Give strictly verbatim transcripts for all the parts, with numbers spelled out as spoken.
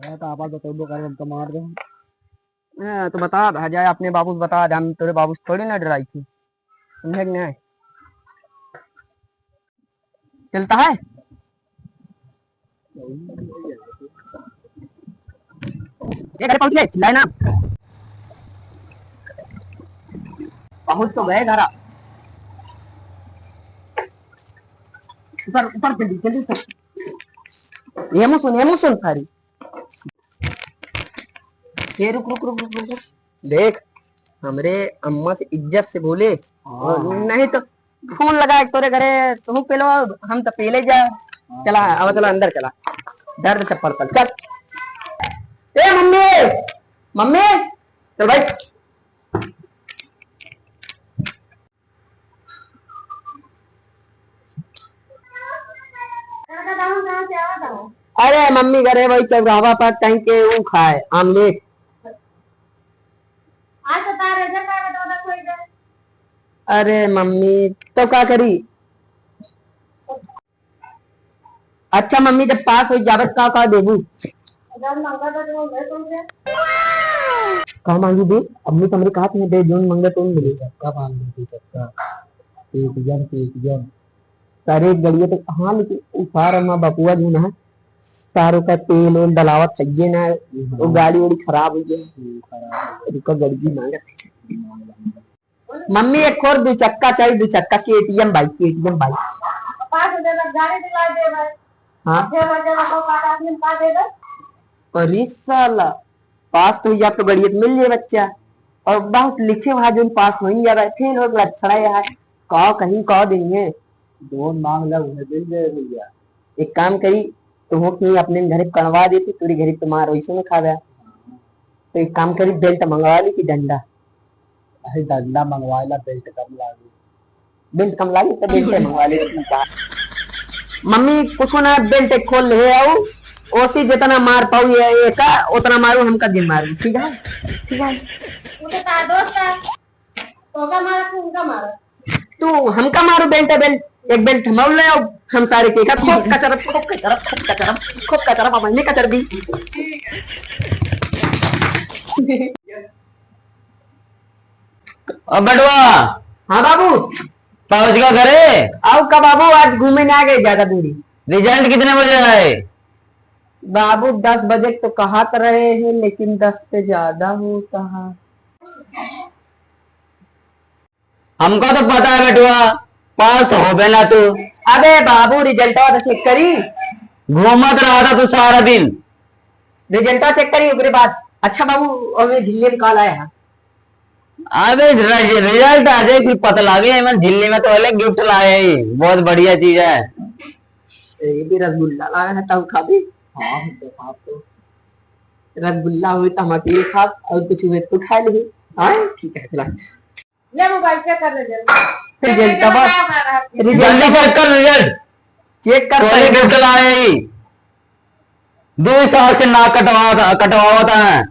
मैं तो आपा बतौबो करे, हम तो मार दे। हाँ, तो बता, आ जाए अपने बाबू से बता दे, हम तोरे बाबू से थोड़ी ना डराई थी। समझे कि नहीं? चलता है? ये घरे पहुंच गए, चिल्लाए ना। पहुंच तो गए घरा। ऊपर, ऊपर जल्दी, जल्दी ऊपर। ये मुँह सुन, ये मुँह सुन सारी। ये रुक, रुक, रुक, रुक, रुक, रुक। देख, हमरे अम्मा से इज्जत से बोले, हाँ। नहीं तो फोन लगा के तोरे घरे, तू पेलो, हम तो पेले जा। हाँ, चला, हाँ, आवा, चला, अंदर चला। दर्द चप्पल पर, चल। ए मम्मी, मम्मी, चल भाई। अरे मम्मी घरे वही चौराहा पर कहीं के ऊ खाए आमलेट। आज तो तार result आ गया, तो उधर कोई गए। अरे मम्मी, तो का करी? अच्छा मम्मी, जब पास हो जावे, का का देबू? जौन मांगा था, जौन दे तुमसे। का मांगी दे? अम्मी तो हमरे कहा थी, दे, जौन मांगा तौन मिले। चक्का मांग ली थी, चक्का। पेटीएम, पेटीएम। सारे गड़िया तो, हाँ, लेकिन उ सारा माँ बपुआ जो ना, सारो का तेल ओल डलावत है ये ना, वो हाँ। गाड़ी उड़ी खराब हो गई। हम्म, खराब हो गई। रुका, गड़िया मांगत। मम्मी, एक और दू चक्का चाहिए, दू चक्का, केटीएम बाइक, केटीएम बाइक। पास हो जाएगा, गाड़ी दिला दे भाई। हाँ। छह बजे वाला को पास आदमी का दे दे। अरे साला, पास तो हुई जात तो गड़ियत मिल जाए बच्चा। और बहुत लिखे हुआ जो पास हो ही जा रहा है, फेल हो गया, छड़ा है। का कहीं का देंगे? जौन मांग ला, उन्हें मिल जाए भैया। एक काम करी, तुहों की अपने घरे कणवा देती, तोरी घरे तुम्हार वैसे में खा गया। तो एक काम करी, बेल्ट मंगवा ली कि डंडा? अरे डंडा मंगवा ला, बेल्ट कम लागी। बेल्ट कम लागी तो बेल्ट मंगवा ली, ठीक बा। मम्मी कुछ ना, बेल्ट एक खोल ले आओ, ओसी जितना मार पाऊ ये एका, उतना मारू, हमका दिन मारू, ठीक है? ठीक है। वो तो तार दोस्त है, तो का मारा, तू उनका मारा। तू हमका मारू बेल्ट, बेल्ट, एक बेल्ट हम ले आओ, हम सारे के का खूब कचरब, खूब कचरब, खूब कचरब, खूब कचरब, अब हमने कचर दी। अब बटवा। हाँ बाबू। पहुँच गया घरे? आओ का बाबू, आज घूमे ना गए ज्यादा दूरी। रिजल्ट कितने बजे है? बाबू, दस बजे तो कहा तो रहे हैं, लेकिन दस से ज्यादा होता है। हमका तो पता है बेटुआ, पास तो होबे ना तू। अबे बाबू, रिजल्टवा तो चेक करी। घूमत रहा था तू सारा दिन। रिजल्टवा चेक करी, ओकरे बाद। अच्छा बाबू, और मैं झिल्ली में का लाया है? अबे रिज-, रिजल्ट आ जाए फिर पता लागे। एमन झिल्ली में तो अलग गिफ्ट लाए ही, बहुत बढ़िया चीज है। ये भी रसगुल्ला लाया है, तब खाबे। हाँ, हम तो खाब तो। रसगुल्ला हुई तो हम अकेले खाब, और कुछ हुए तो खा लेबे। हाँ, ठीक है, चला। ले मोबाइल चेक कर ले जल्दी। रिजल्ट बा। रिजल्ट जल्दी चेक कर रिजल्ट। चेक कर तोले पहले। गिफ्ट लाए ही। दो साल से नाक कटवा था, कटवावत है।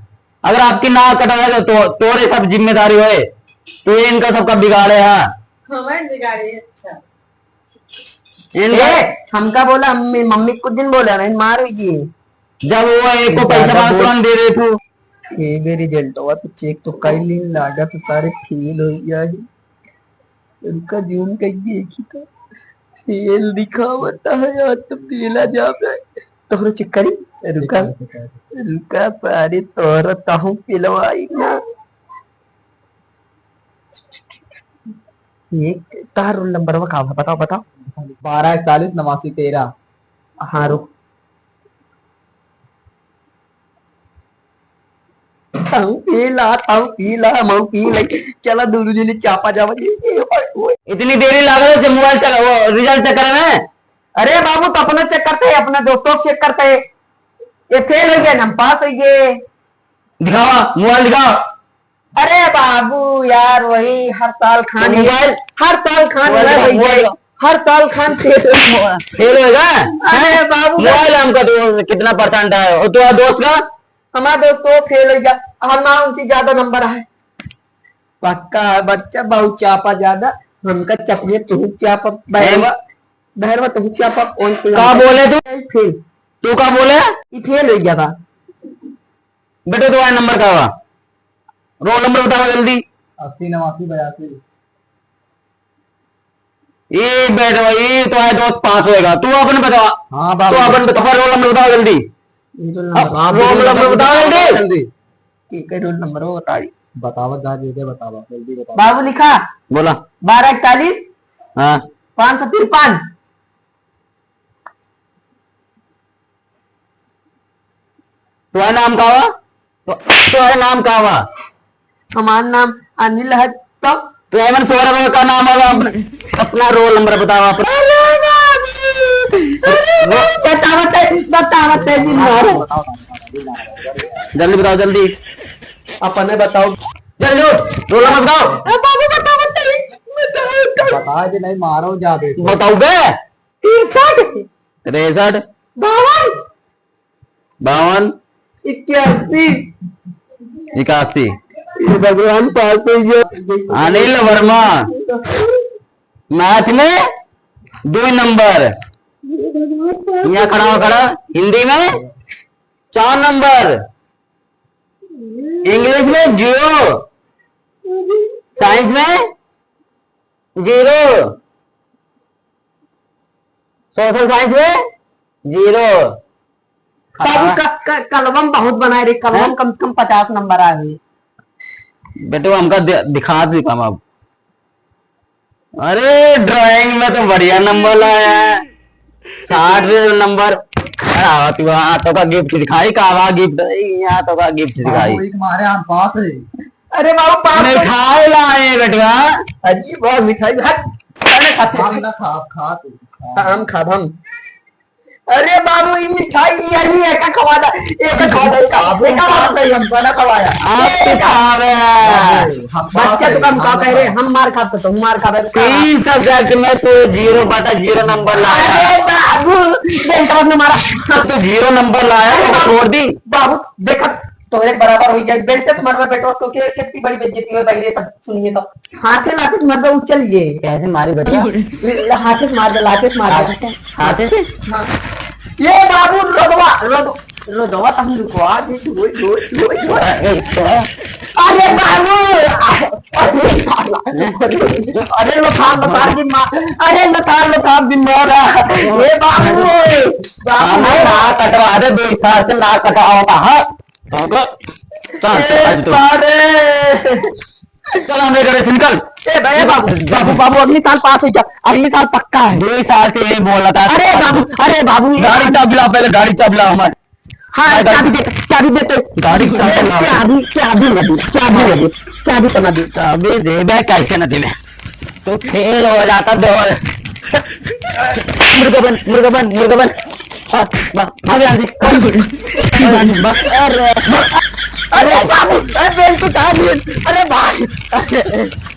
अगर आपकी नाक कटवा तो, तो तोरे सब जिम्मेदारी होए। तू इनका सबका बिगाड़े है। हमारे बिगाड़े, अच्छा। इनका ए, हमका बोला, मम्मी, मम्मी कुछ दिन बोला नहीं, मार हुई। जब वो एक को पैसा ज्यादा मांगतो बोल। हम दे दे तू। ए, मेरी रिजल्टवा तो चेक तो कई लीन, लागत सारे फेल हो गया है। रुका, जूम कइके देखी तो। फेल दिखावता है यार, तो फेला जाबे। तोहरो चेक करी? रुका, रुका, सारे तोहरो तहूँ पेलवाई ना। ये तार रोल नंबर का बताओ, बताओ। बारह इकतालीस नवासी तेरह। हाँ, रुक। ताऊ पी ला, ताऊ पी ला, मऊ पी ला। चला, दोनों जने चापा जावा। ये, ये, ओए, ओए। इतनी देरी लागल है मोबाइल चेक, वो रिजल्ट चेक करे में? अरे बाबू, तो अपना चेक करते हैं, अपना दोस्तों को चेक करते हैं। ये फेल हो गया ना, हम पास हो गए। दिखावा, मोबाइल दिखावा। अरे बाबू यार, वही हर साल खान तो मोबाइल, हर साल खान मोबाइल वही दिखावा, हो मोबाइल जाए। दिखावा। हर साल खान फेल हो। फेल होएगा? अरे बाबू, मोबाइल हमका तो कितना परसेंट है? और तुम्हारा दोस्त का? हमारा दोस्त तो फेल हो गया, हमारा उनसे ज्यादा नंबर है। पक्का है बच्चा, बहुत चापा ज्यादा। हमका चपले तू चापा, बहरवा, बहरवा तू चापा, कौन का बोले तू? फेल। तू का बोले? ई फेल हो गया बा। बेटो, तुम्हारा नंबर का हुआ? रोल नंबर बताओ जल्दी। अस्सी नवासी बयासी। ये बेटो, ये तुम्हारा दोस्त पास होएगा। तू अपन बताओ। हाँ, बाबू। तू अपन बताओ, रोल नंबर बताओ जल्दी। ये रोल नंबर। अब हाँ, रोल नंबर बताओ जल्दी। जल्दी। ठीक है, रोल नंबर वो बताइए। बताओ, जा, दे दे, बताओ, जल्दी बताओ। बाबू लिखा। बोला। बारह इकतालीस। हाँ। पाँच सौ तिरपन। तुम्हारा नाम का हुआ? तो, तुम्हारा नाम का हुआ? हमार नाम अनिल है। तो? तो एमन सौरभ का नाम है, अपना, अपना रोल नंबर बताओ आप। अरे बाबू! अरे वो बाबू! बतावत है, बतावत है, दिन भर। जल्दी बताओ, जल्दी। अपने बताओ। जल्दी उठ, रोल नंबर बताओ। अरे बाबू, बतावत है, बतावत है। बता दे, नहीं मारो जा बेटे। बताओ बे। तिरसठ। तिरसठ। बावन। बावन। इक्यासी। इक्यासी। ये भगवान पास हो गया। अनिल वर्मा। मैथ में दो नंबर। यहाँ खड़ा हो, खड़ा। हिंदी में चार नंबर। इंग्लिश में जीरो। साइंस में जीरो। सोशल साइंस में जीरो। बाबू, क-, क-, कलबम बहुत बनाए रे, कलबम हैं? कम से कम पचास नंबर आए। बेटो, हमका दि-, दिखा दी कम अब। अरे, ड्राइंग में तो बढ़िया नंबर लाया है, साठ नंबर। अरे, आवा तू, हाँ, तो का गिफ्ट दिखाई, का आवा गिफ्ट, यहाँ तो का गिफ्ट दिखाई। बाबू, एक मारे हम पास है। अरे बाबू, पास तो मिठाई लाए बेटवा। अरे वाह, मिठाई, हट। अरे खाते। हम ना खाब, खा तू। हाँ, हम खाब, हम। अरे बाबू, ई मिठाई, ई, ई, एका खवा दा, एका खवा दा, एका, बाबू, एका खवा दा। नहीं, हमको ना खवाया। आप तो एका। खा रहे हैं। बाबू, हम बच्चा तो कम हम का कह रहे, खा हम मार खाब तो तुम मार खाबे, तो का? तीन सब्जेक्ट में तो जीरो बटा जीरो नंबर लाया। अरे बाबू, बेटा ने मारा। तो जीरो नंबर लाया, अरे तो बाबू, छोड़ दी। बाबू, देखत तोहरे बराबर होइ जाए, बेइज्जत मरबे बेटो, तो के, कितनी बड़ी बेइज्जती होइ भाई रे, तब सुनिए तो। हाथे लाते मरबे, उ चल ये। कैसे मारी बेटा? ल-, हाथे से मार दे, लाते से मार दे। हाथे से? हाँ। ये बाबू, रोदवा, रोद-, रोदवा तो हम लुकवा दे, ओए, ओए, ओए, ओए। अरे बाबू, अरे, अरे, अरे, लथार, लथार दिन मार, अरे, लथार, लथार दिन मारा। ये बाबू, बाबू। हाँ, ना कटवा दे, दो साल से ना कटवा होता, हाँ। हाँ, तो, चल, ए, चल, आज तो। बारे। चल, हमरे घरे से निकल। ए, बे, बाबू, बाबू, बाबू, अगली साल पास होइ जा, अगली साल पक्का है। दो साल से यही बोला था। अरे बाबू, अरे बाबू, ये गाड़ी चाबी ला, पहले गाड़ी चाबी ला हमारे। हाँ, गाड़ी चाबी दे, चाबी दे तो। गाड़ी चाबी ला। चाबी, चाबी ना दे, चाबी ना दे, चाबी तो ना दे। चाबी देबे, कैसे ना देबे? तो फेल हो जाता दो। मुर्गा बन, मुर्गा बन, मुर्गा बन। हाँ, बा-, भाग यहाँ से। अरे, अरे बाबू, अरे बेल तो काट दिए। अरे भाई, अरे,